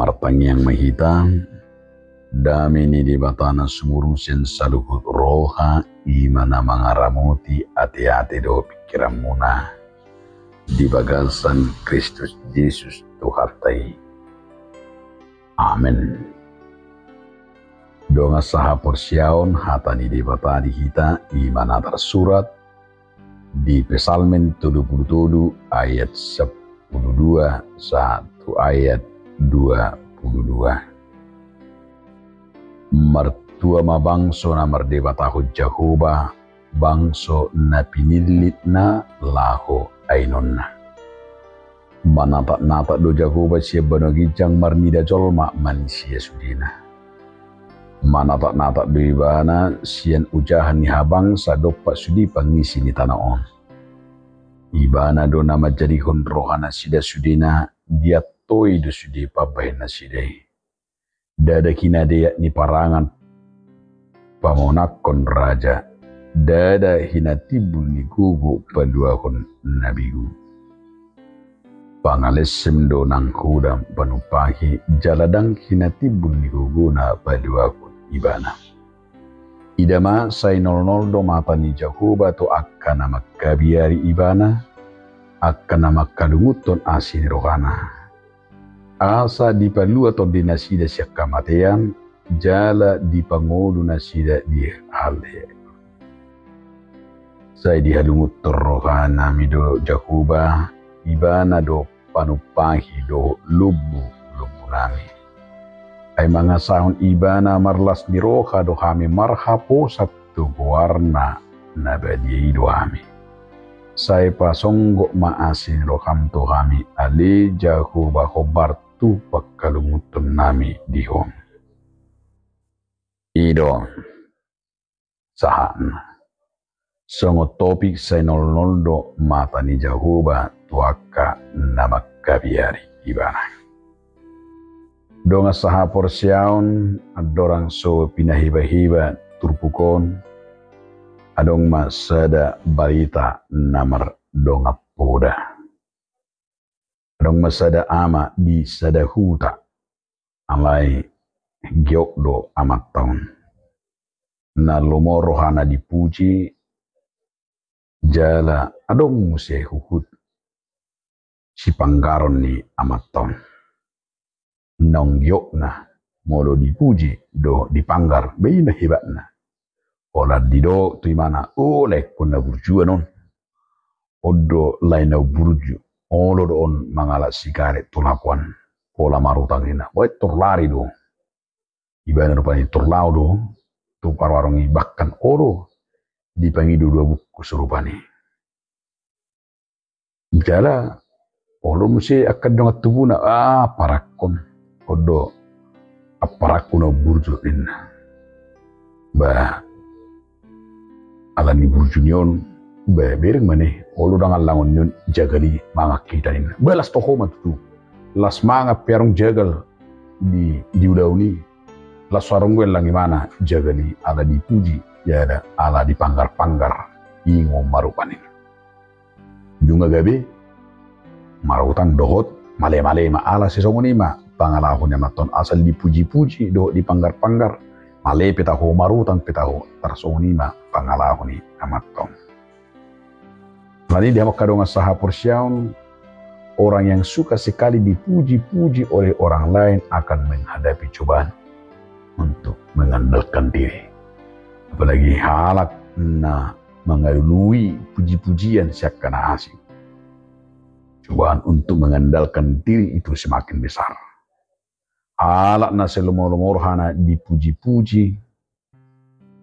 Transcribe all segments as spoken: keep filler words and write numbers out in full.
Martangiang ma hita. Dame ni Debata na sumurung sian saluhut roha, i ma na mangaramoti ateate dohot pingkiranmuna di bagasan Kristus Jesus Tuhanta i. Amen. Dongan sahaporseaon, hata ni Debata di hita i ma na tarsurat di Psalmen tolu pulu tolu ayat sampulu dua sahat tu ayat dua pulu dua. Martua ma bangso na mardebatahon Jahowa, bangso na pinillitna laho ainonna. Manatap-natap do Jahowa sian banua ginjang marnida jolma manisia sudena. Manatap-natap do Ibana sian ojahan ni habangsa dompak sude pangisi ni tano on. Ibana do na manjadihon rohanasida sudena, diantoi do sude pambahenasida i. Ndada hinadeak ni parangan pamonanghon raja, ndada hinatimbul ni gogo paluahon na begu. Pangalesem do nang holan panumpahi, jala ndang hinatimbul ni gogona paluahon ibana. Ida ma, sai nolnol do mata ni Jahowa tu angka na mangkabiari ibana, angka na mangkalungunhon asi ni rohana. Asa dipalua tondinasida sian hamatean, jala dipangolu nasida di halean. Sai dihalungunhon rohanami do Jahowa, ibana do panumpahi dohot lombu-lombunami. Ai mangasahon ibana marlas ni roha do hami marhaposan tu goarna na badia i do hami. Sai pasonggop ma asi ni roham tu hami, ale Jahowa, hombar tu pangkalungunhonnami di Ho. I do sahatna. Songon topik, sai nolnol do mata ni Jahowa tu angka na mangkabiari ibana. Dongan sahaporseaon, andorang so pinahibaheba turpuk on, adong ma sada barita na mardongan poda. Adong ma sada ama di sada huta, alai giot do amanta on. Na lomo rohana dipuji, jala adong muse huhut sipanggaron ni amanta on. Naung giotna molo dipuji dohot dipanggar, ba i ma hebatna. Holan didok tu ibana, o, laengkon na burjuan on. On do lae na burju, olo do on mangalap sigaret tu lapo an, pola marutang ninna. Ba i torlari do. Ibana rupani torlaho do tu parwarung i, bahkan olo dipangido dua bungkus rupani. Jala olo muse angka dongan tubuna, ah, amparakkon, on do amparangku na burju ninna. Ba ala ni burju ni on, ba bereng ma ne, olo ndang allangon ni on jagal i mangan hita ninna. Ba las toho ma tutu. Las mangan pe adong jagal di, di ulaon i. Las so adong be allang ibana jagal i, ala dipuji, jala ala dipanggar-panggar. Ingo ma rupani. Dung gabe marutang dohot male-male ma, ala sai songon i ma pangalaho ni amanta on, asal dipuji-puji dohot dipanggar-panggar. Male pe taho, marutang pe taho, tarsongon i ma pangalaho ni amanta on. Alani i di hamu angka dongan sahaporseaon, orang yang suka sekali dipuji-puji oleh orang lain akan menghadapi cobaan untuk mengandalkan diri. Apalagi halak na mangalului puji-pujian sian angka na asing. Cobaan untuk mengandalkan diri itu semakin besar. Halak na sai lomo-lomo rohana dipuji-puji,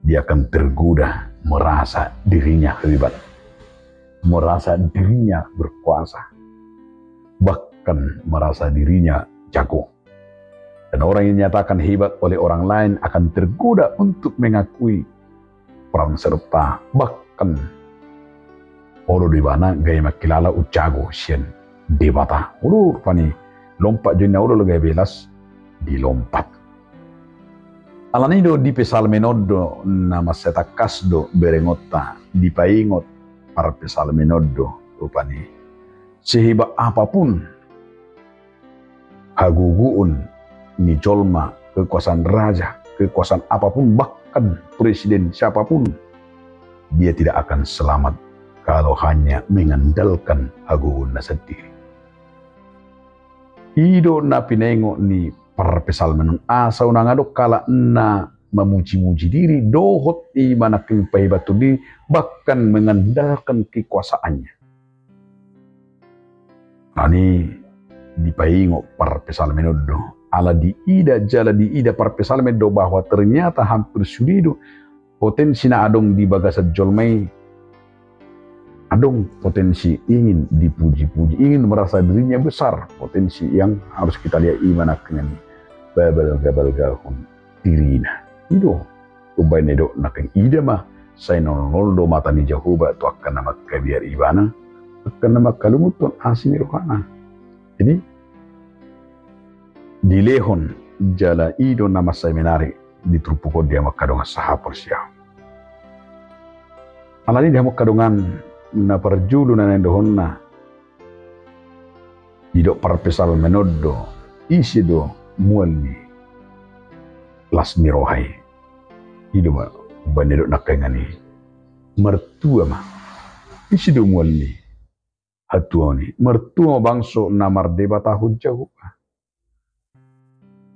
dia akan tergoda merasa dirinya hebat, merasa dirinya berkuasa, bahkan merasa dirinya jago. Dan orang yang dinyatakan hebat oleh orang lain akan tergoda untuk mengakui peran serta, bahkan olo do ibana gabe mangkilala umjago sian Debata. Olo rupani lompat jo ninna, olo do gabe las dilompat. Alani i do di Psalmen on do na mansai tangkas do berengonta dipaingot parpsalmen on do rupani. Sehebat apapun hagogoon ni jolma, kekuasaan raja, kekuasaan apapun, bahkan presiden siapapun, dia tidak akan selamat kalau hanya mengandalkan hagogoonna sandiri. I do na pinaingot ni parpsalmen on, asa unang adong halak na mamuji-muji diri dohot i ma nangkin pahebathon diri, bahkan mengandalkan kekuasaannya. Alani dipaingot parpsalmen on do, ala diida jala diida parpsalmen do bahwa ternyata hampir sude do potensi na adong di bagasan jolma i. Adong potensi ingin dipuji-puji, ingin merasa dirinya besar, potensi yang harus kita lihat i ma nangkin i pabalga-balgahon dirina. I do umbahen na didok nangkin, ida ma, sai na holong do mata ni Jahowa tu angka na mangkabiari ibana, angka na mangkalungunhon asi ni rohana. Jadi dilehon jala i do na mansai menarik di turpuk on di hamu angka dongan sahaporseaon. Alani di hamu angka dongan, na parjolo na naeng dohonna, didok parpsalmen on do, ise do mual ni las ni roha i. I do ma umbahen na didok nangkin i, martua ma. Ise do mual ni hatuaon i? Martua ma bangso na mardebatahon Jahowa.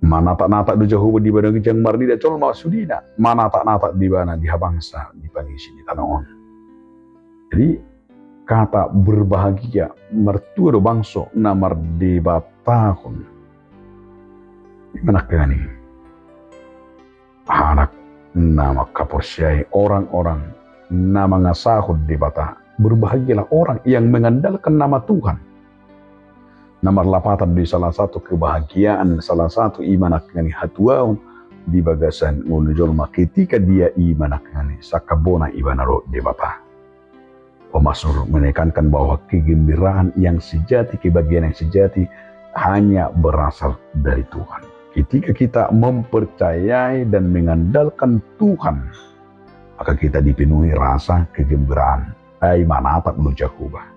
Manatap-natap do Jahowa di banua ginjang, marnida jolma sudena, manatap-natap do ibana di habangsa di pangisi ni tano on. Jadi kata berbahagia, martua do bangso na mardebatahon. I ma nangkin i, halak na mangkaporseai, orang-orang na mangasahon Debata. Berbahagialah orang yang mengandalkan nama Tuhan. Na marlapatan do i salah satu kebahagiaan, salah satu i ma nangkin i hatuaon di bagasan ngolu ni jolma, ketika dia i ma nangkin i sangkap bona ibana dohot Debata. Pemasmur menekankan bahwa kegembiraan yang sejati, kebahagiaan yang sejati hanya berasal dari Tuhan. Ketika kita mempercayai dan mengandalkan Tuhan, maka kita dipenuhi rasa kegembiraan. Ai manatap do Jahowa.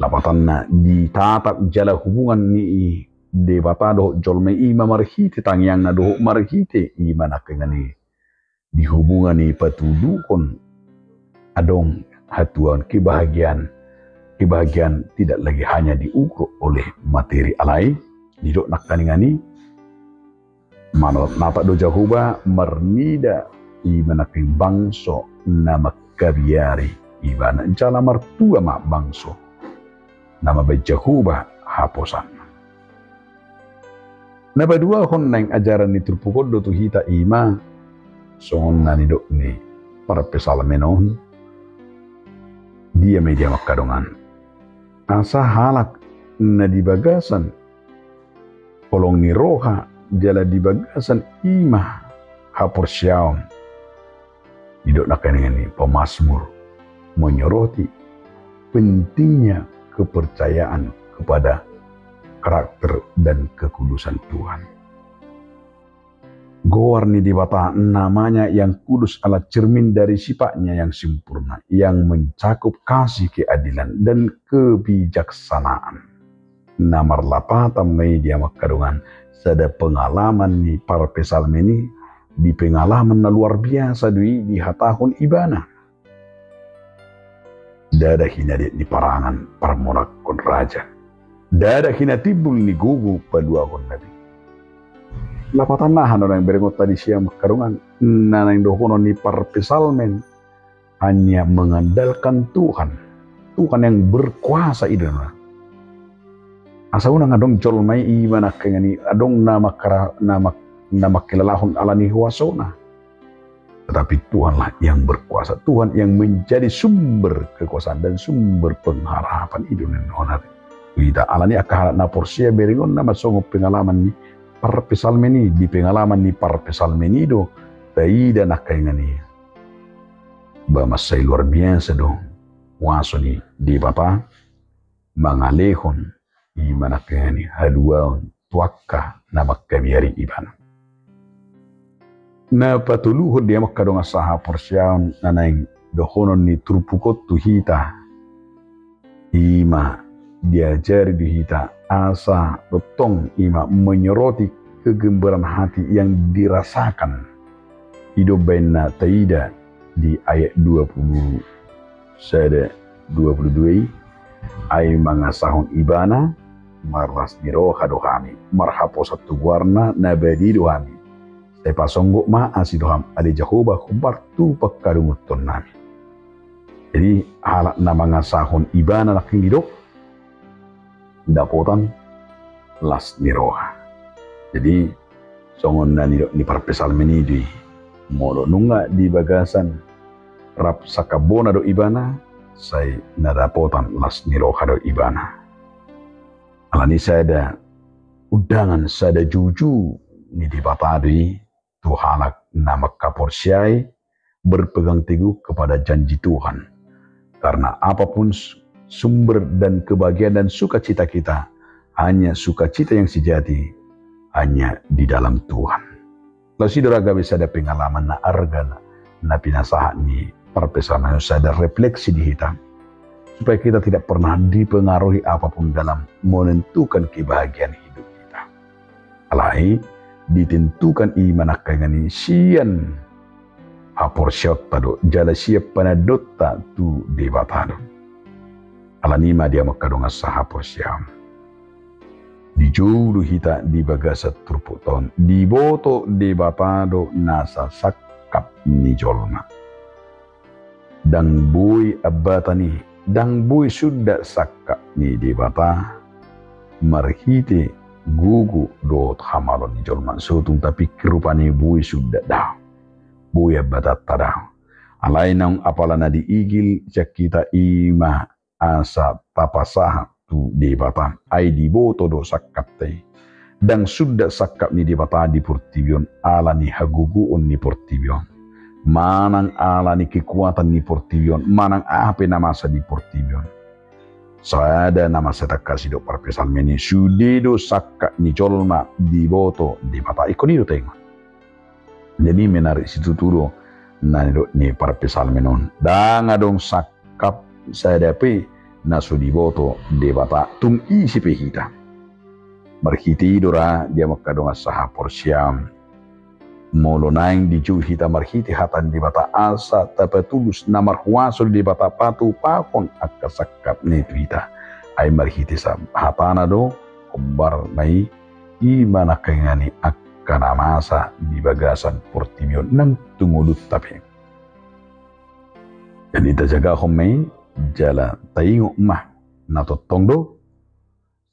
Lapatanna, ditatap jala hubungan ni Debata dohot jolma i ma marhite tangiangna dohot marhite i ma nangkin i di hubungan i patuduhon adong hatuaon, kebahagiaan. Kebahagiaan tidak lagi hanya diukur oleh materi, alai didok nangkiningan i, manatap do Jahowa marnida i ma nangkin bangso na mangkabiari ibana, jala martua ma bangso na mambahen Jahowa haposan. Na paduahon naeng ajaran ni turpuk on do tu hita i ma songon na nidok ni parpsalmen on. Dia ma i di hamu angka dongan? Asa halak na di bagasan holong ni roha jala di bagasan i ma haporseaon. Didok nangkiningan i pemasmur menyoroti pentingnya kepercayaan kepada karakter dan kekudusan Tuhan. Goar ni Debata, namanya yang kudus adalah cermin dari sifat-Nya yang sempurna, yang mencakup kasih, keadilan, dan kebijaksanaan. Na marlapatan ma i di hamu angka dongan, sada pengalaman ni parpsalmen i, di pengalaman na luar biasa do i dihatahon ibana. Ndada hinadiat ni parangan parmonanghon raja, ndada hinatimbul ni gogo paluahon na begu. Lapatanna, aha na naeng berengonta disi, hamu angka dongan? Na naeng dohonon ni parpsalmen, hanya mengandalkan Tuhan. Tuhan yang berkuasa i do na. Asa unang adong jolma i, i ma nangkiningan i, adong na mangkara-, na mak-, na mangkilalahon ala ni huasona. Tetapi Tuhanlah yang berkuasa, Tuhan yang menjadi sumber kekuasaan dan sumber pengharapan i do na nidokna. Hita alani angka halak na porsea, berengonna ma songon pengalaman ni parpsalmen i. Di pengalaman ni parpsalmen i do taida nangkiningan i, ba mansai luar biasa do huaso ni Debata mangalehon i ma nangkiningan i haluaon tu angka na mangkabiari ibana. Na patoluhon di hamu angka dongan sahaporseaon na naeng dohonon ni turpuk on tu hita, i ma diajari do hita asa tongtong i ma menyoroti kegembaran hati yang dirasakan. I do umbaen na taida di ayat dua puluh sada, dua puluh dua i, ai mangasahon Ibana, marlas ni roha do hami, marhaposan tu goarna na badia do hami. Sai pasonggop ma asi do hami ale Jahowa, hombar tu pangkalunguthonnami. Jadi, halak na mangasahon Ibana nangkin didok dapotan las ni roha. Jadi, songon na nidok ni parpsalmen i do i, molo nunga di bagasan rap sangkambona do ibana, sai na dapotan las ni roha do ibana. Alani sada undangan, sada joujou ni Debata do i tu halak na mangkaporseai, berpegang teguh kepada janji Tuhan. Karena apapun s-, sumber dan kebahagiaan dan sukacita kita, hanya sukacita yang sejati hanya di dalam Tuhan. Laos i do ra gabe sada pengalaman na arga na, na pinasahat ni parpsalmen on, sada refleksi di hita, supaya kita tidak pernah dipengaruhi apapun dalam menentukan kebahagiaan hidup kita. Alai ditentukan i ma nangkaningan i sian haporseaonta do, jala sian panandaonta tu Debata do. Alani i ma di hamu angka dongan sahaporseaon, dijou do hita di bagasan turpukta on, diboto Debata do nasa sangkap ni jolma. Ndang boi ambatan i, ndang boi sundat sangkap ni Debata marhite gogo dohot hamaloan ni jolma. So tung tapingkir rupani boi sundat daong, boi ambatanta daong. Alai naung apala na diigil sian hita i ma asa tapasahat tu Debata, ai diboto do sangkapta i. Ndang sundat sangkap ni Debata di portibi on ala ni hagogoon ni portibi on, manang ala ni kekuatan ni portibi on, manang aha pe na masa di portibi on. Sada na masa tangkas didok parpsalmen i, sude do sangkap ni jolma diboto Debata. Ingkon i do taingot. Jadi menarik situtu do na nidok ni parpsalmen on. Ndang adong sangkap sada pe na so diboto Debata, tung ise pe hita. Marhite i do ra di hamu angka dongan sahaporseaon, molo naeng dijou hita marhite hata ni Debata asa tapatulus, na marhuaso do Debata patupahon angka sangkapna i tu hita. Ai marhite sa-, hatana do hombar ma i, i ma nangkaningan i angka na masa di bagasan portibi on nang tu ngolunta pe. Jadi tajagahon ma i, jala taingot ma na tongtong do,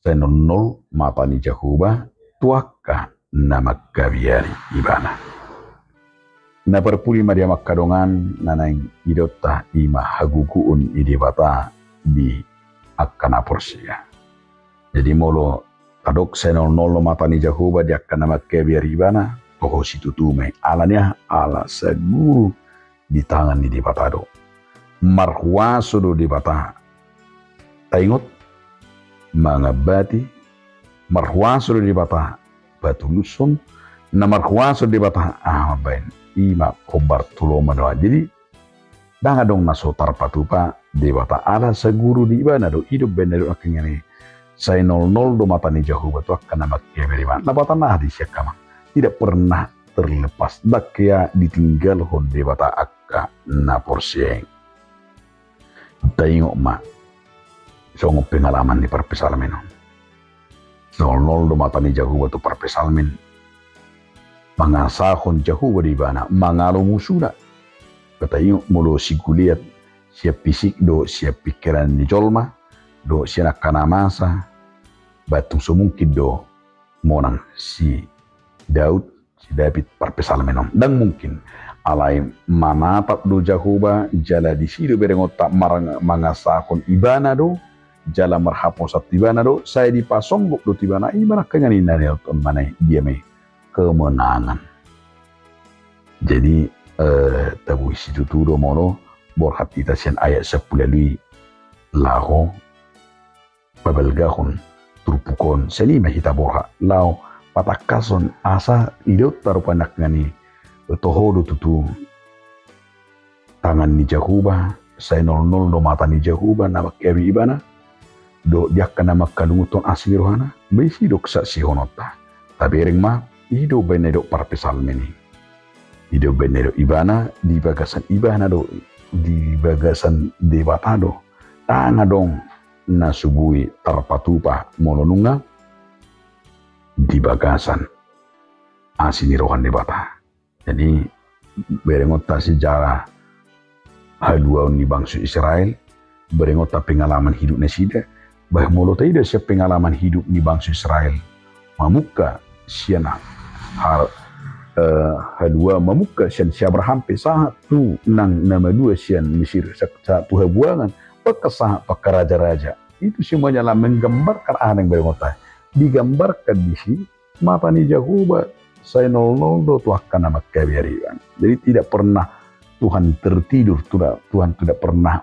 sai nolnol mata ni Jahowa tu angka na mangkabiari Ibana. Na parpudi ma di hamu angka dongan, na naeng idaonta i ma hagogoon ni Debata di angka na porsea. Jadi molo tadok sai nolnol do mata ni Jahowa di angka na mangkabiari Ibana, toho situtu ma i. Ala ni aha? Ala saguru di tangan ni Debata do. Marhuaso do Debata taingot, mangambati, marhuaso do Debata patulushon, na marhuaso do Debata aha mambaen, i ma hombar tu lomo do. Jadi ndang adong na so tarpatupa Debata, ala saguru di Ibana do. I do umbaen na didok nangkin i, sai nolnol do mata ni Jahowa tu angka na mangkabiari Ibana. Lapatanna aha di sian hamu? Tidak pernah terlepas, ndang hea ditinggalhon Debata angka na porsea i. Taingot ma songon pengalaman ni parpsalmen on. Nolnol do mata ni Jahowa tu parpsalmen, mangasahon Jahowa do ibana mangalo musuna. Taingot molo si Goliat, sian fisik do, sian pingkiran ni jolma do, sian angka na masa, ba tung so mungkin do monang si Daud, si David parpsalmen on. Ndang mungkin. Alai manatap do Jahowa, jala disi do berengonta mar-, mangasahon Ibana do, jala marhaposan tu Ibana do, sai dipasonggop do tu Ibana. I ma nangkaningan i na nidok on, mana i, dia ma i kemenangan. Jadi, eh, taboto situtu do molo borhat hita sian ayat sampulu ualu i laho pabalgahon turpuk on. Sian i ma hita borhat laho patangkashon asa idaonta rupani nangkin i, toho do tutu tangan ni Jahowa, sai nolnol do mata ni Jahowa na mangkabiari Ibana dohot di angka na mangkalunguthon asi ni rohana. Ba i sidok saksihononta. Tabereng ma I do baen na didok parpsalmen i. I do baen na didok ibana, di bagasan ibana do, di bagasan Debata do. Ndang adong na so boi tarpatupa molo nunga di bagasan asi ni roha ni Debata. Jadi, berengonta sejarah haluaon ni bangso Israel, berengonta pengalaman hidup nasida, bah molo taida sian pengalaman hidup ni bangso Israel, mamungka sian ha-, eh, halua, mamungka sian si Abraham pe sahat tu nang na malua sian Mesir, sa-, sahat tu habuangan, bahkan sahat tu angka raja-raja. Itu semuanya lah menggambarkan aha na berengonta. Digambarkan disi mata ni Jahowa sai nol-nol do tu angka na mangkabiariban. Jadi tidak pernah Tuhan tertidur, tidak, Tuhan tidak pernah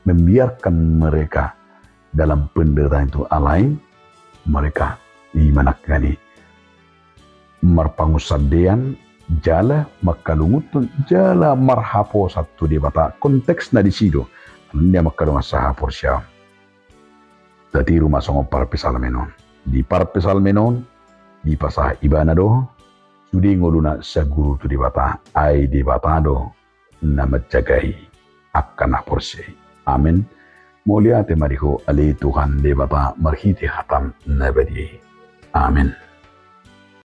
membiarkan mereka dalam penderitaan itu, alai mereka i manangkani marpangunsandean jala mangkalungunhon jala marhaposan tu Debata. Konteksna disi do, dia mangkalungunhon sahaporseaon. Tatiru ma songon parpsalmen on. Di parpsalmen on, dipasahat ibana do, sude ngoluna saguru tu Debata, ai Debata do na manjagai angka na porsea i. Amen. Mauliate ma di Ho ale Tuhan Debata marhite hataM na badia i. Amen.